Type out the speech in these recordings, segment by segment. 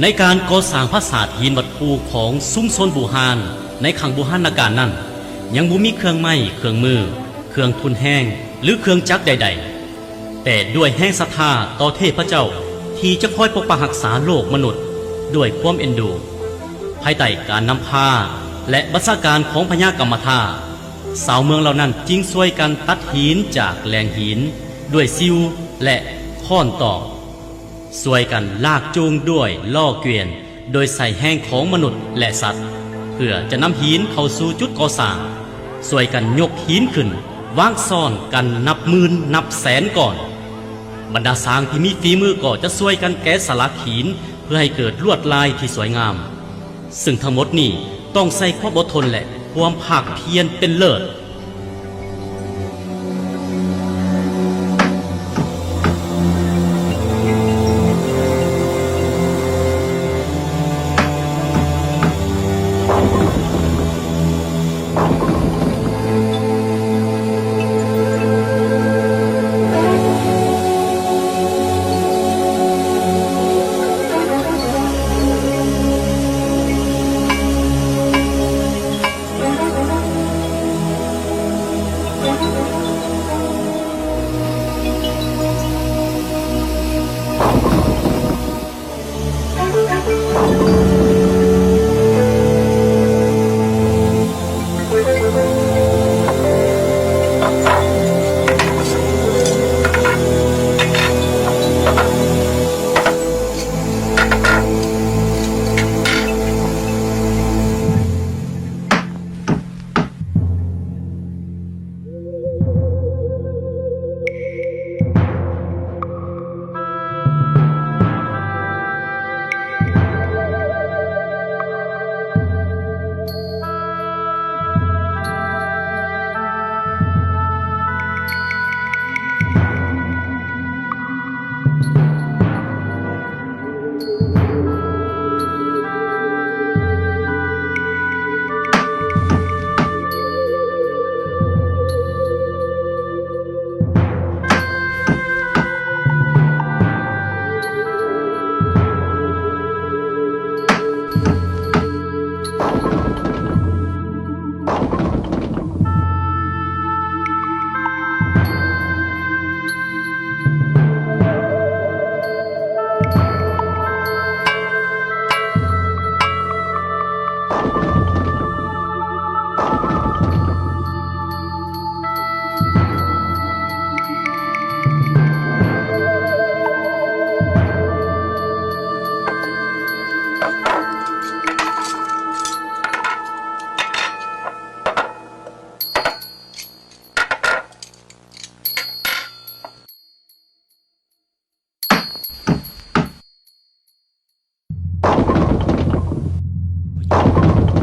ໃນການກໍ່ສ້າງຜາສາດຫີນວັດພູຂອງຊຸມຊົນບູຮານໃນຄັ້ງບູຮານນະການນັ້ນ, ຍັງບໍ່ມີເຄື່ອງໄມ້ເຄື່ອງມື, ເຄື່ອງທຸນແຮງ ຫຼື ເຄື່ອງຈັກໃດໆ, ແຕ່ດ້ວຍແຮງສັດທາຕໍ່ເທບພະເຈົ້າທີ່ຈະຄອຍປົກປັກຮັກສາໂລກມະນຸດດ້ວຍຄວາມເອັນດູ, ພາຍໃຕ້ການນຳພາ ແລະ ບັນຊາການຂອງພະຍາກຳມະທາ, ຊາວເມືອງເຫຼົ່ານັ້ນຈຶ່ງຊ່ວຍກັນຕັດຫີນຈາກແຫຼ່ງຫີນດ້ວຍຊິວ ແລະ ຄ້ອນຕອກ. ຊ່ວຍກັນລາກຈູງດ້ວຍລໍ້ເກວຽນ ໂດຍໃຊ້ແຮງຂອງມະນຸດ ແລະ ສັດ ເພື່ອຈະນຳຫີນເຂົ້າສູ່ຈຸດກໍ່ສ້າງ, ຊ່ວຍກັນຍົກຫີນຂຶ້ນວາງຊ້ອນກັນນັບໝື່ນນັບແສນກ້ອນ. ບັນດາຊ່າງທີ່ມີຝີມືກໍຈະຊ່ວຍກັນແກະສະຫຼັກຫີນເພື່ອໃຫ້ເກີດລວດລາຍທີ່ສວຍງາມ. ຊຶ່ງທັງໝົດນີ້ຕ້ອງໃຊ້ຄວາມອົດທົນ ແລະ ຄວາມພາກພຽນເປັນເລີດ.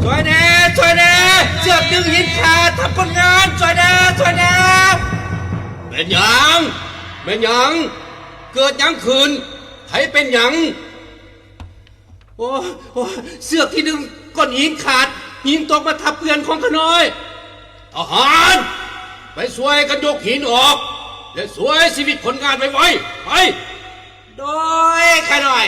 ຊ່ວຍແດ່ ຊ່ວຍແດ່ ເຊືອກດຶງຫີນຂາດ ທັບຄົນງານ ຊ່ວຍແດ່ ຊ່ວຍແດ່. ແມ່ນຫຍັງ? ແມ່ນຫຍັງ? ເກີດຫຍັງຂຶ້ນ? ໃຜເປັນຫຍັງ? ໂອ້ຍ ໂອ້ຍ ເຊືອກທີ່ດຶງກ້ອນຫີນຂາດ, ຫີນຕົກມາທັບເຮືອນຂອງຂ້ານ້ອຍ. ທະຫານ ໄປຊ່ວຍກັນຍົກຫີນອອກ ແລະ ຊ່ວຍຊີວິດຄົນງານໄວໆ ໄປ. ໂດຍ ຂ້ານ້ອຍ.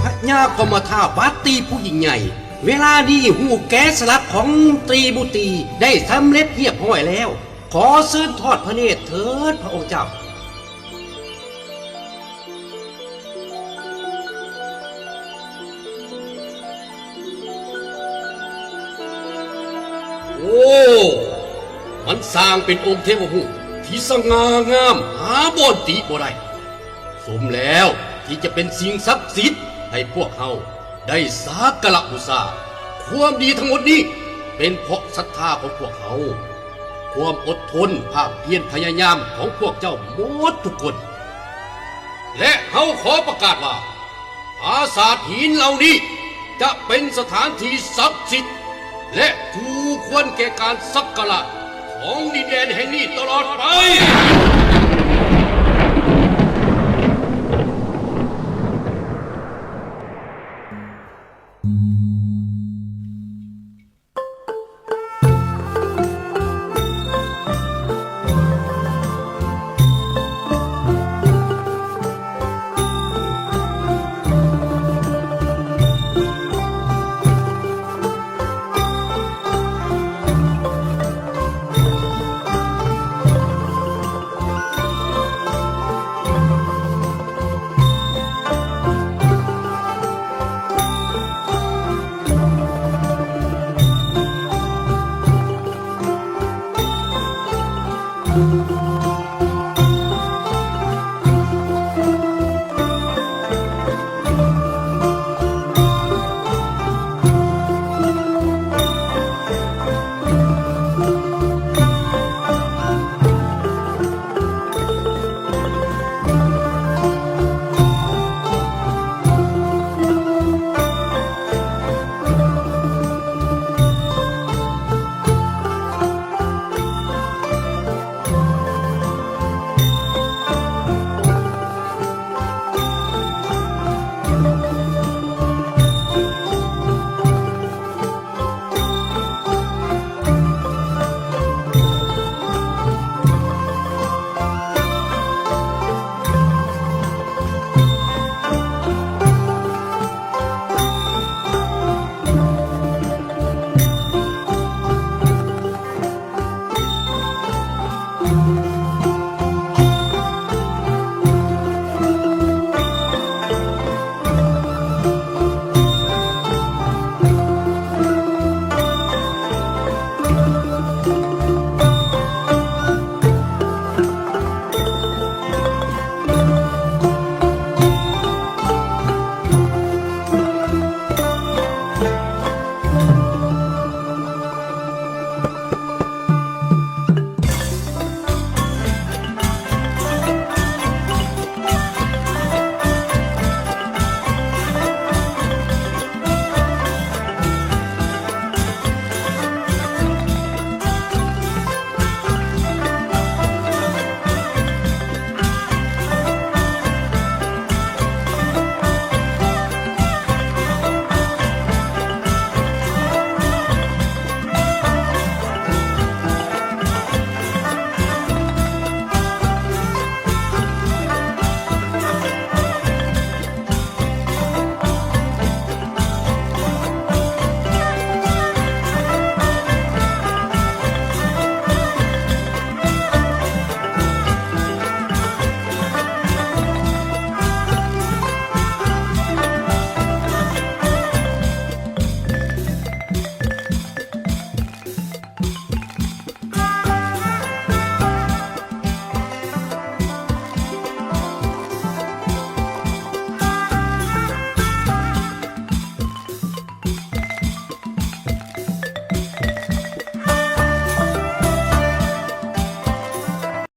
ພະຍາກຳມະທາບາດຕີຜູ້ຍິ່ງໃຫຍ່ ເວລານີ້ຮູບແກະສະຫຼັກຂອງຕີບຸຕີໄດ້ສຳເລັດຮຽບຮ້ອຍແລ້ວ. ຂໍເຊີນທອດພະເນດເຖີດພະອົງເຈົ້າ. ໂອ້ ມັນສ້າງເປັນອົງເທວະຮູບທີ່ສະຫງ່າງາມ ຫາບ່ອນຕິບໍ່ໄດ້. ສົມແລ້ວທີ່ຈະເປັນສິ່ງສັກສິດໃຫ້ພວກເຮົາໄດ້ສັກກາລະບູຊາ. ຄວາມດີທັງໝົດນີ້ເປັນເພາະສັດທາຂອງພວກເຮົາ, ຄວາມອົດທົນ, ພາກພຽນພະຍາຍາມຂອງພວກເຈົ້າໝົດທຸກຄົນ. ແລະ ເຮົາຂໍປະກາດວ່າ ປາສາດຫີນເຫຼົ່ານີ້ຈະເປັນສະຖານທີ່ສັກສິດ ແລະ ຄູ່ຄວນແກ່ການສັກກາລະ. ຂ ຂອງດິນແດນແຫ່ງນີ້ຕະຫຼອດໄປ.